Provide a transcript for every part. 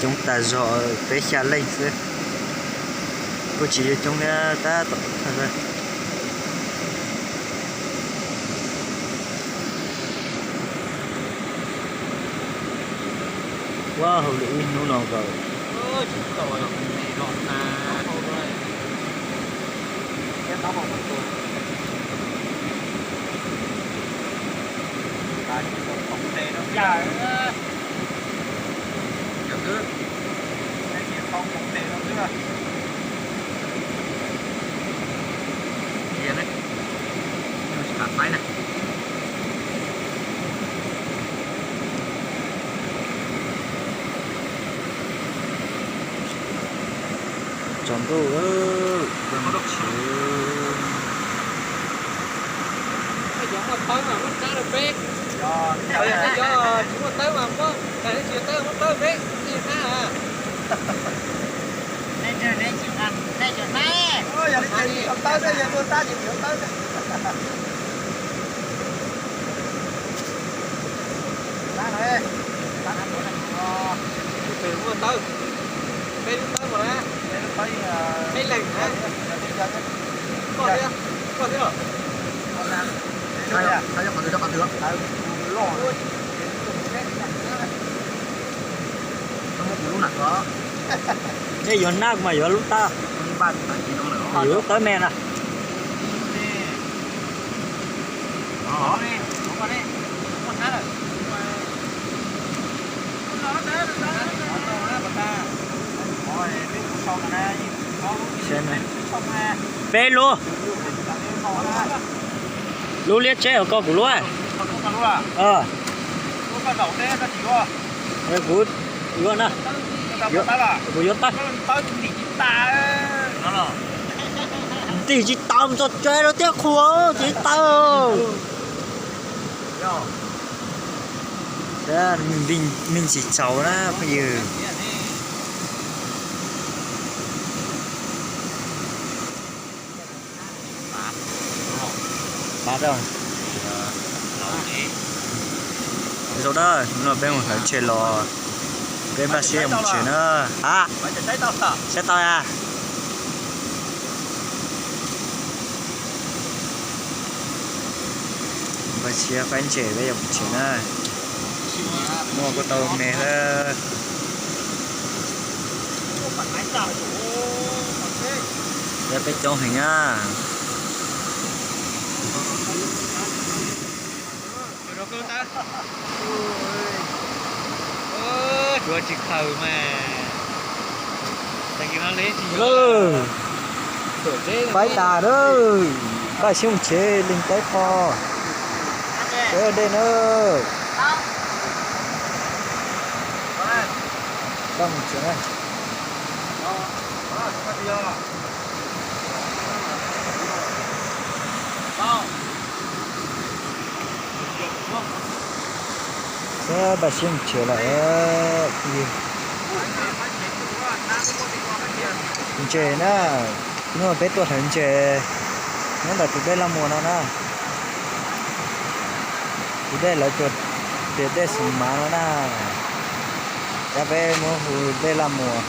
Coob tas zog, peb xya leej xwb. Kuj tsis yog coob thiab, tab tom thawj. Ua hauj lwm ib hnub no nkaus. Tsaus ntuj, tsis muaj tawb mas muab tawb peb, yog tsis muaj tawb mas muab tawb peb tij hab. Muaj tawb, peb lub tawb mas na, peb leeg na, koj thiab, koj thiab. Tej yuav nab mas yuav lub tawb, yuav lub tawb me na. Peb lub, lub liab tseb os, koj kuv lub. Kuv yuav na, kuv yuav tawb. Ntim tsis tau, mus txog tsev lawm thiab qhuas tsis tawb. Me ntsis txaus na phooj ywg. Zoo dab, hnub no peb mus hlawv tsheb los, peb npaj siab mus tsev na. Ha, saib tau a. Npaj siab faib ntses peb yuav mus tsev na. Muaj kuj tau me thiab. Peb coob heev na. Tsuav tsis khaws mas. Faib tas lawm, npaj siab mus tsev, leej teb qho. Dej na. Mus tsev na. Sab npaj siab mus tsev lawm. Ntses na, hnub no peb tuaj hlawv ntses nyob ntawm tus dej Laj Muas no na. Tus dej lawv tsuas tias dej Xeev Mav no na. Cab peb muab hu dej Laj Muas.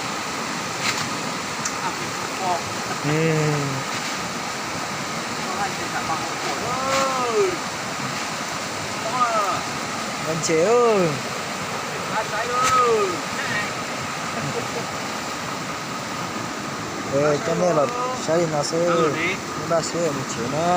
Npaj ntses. Coj nej los saib li no xwb, npaj siab mus tsev na.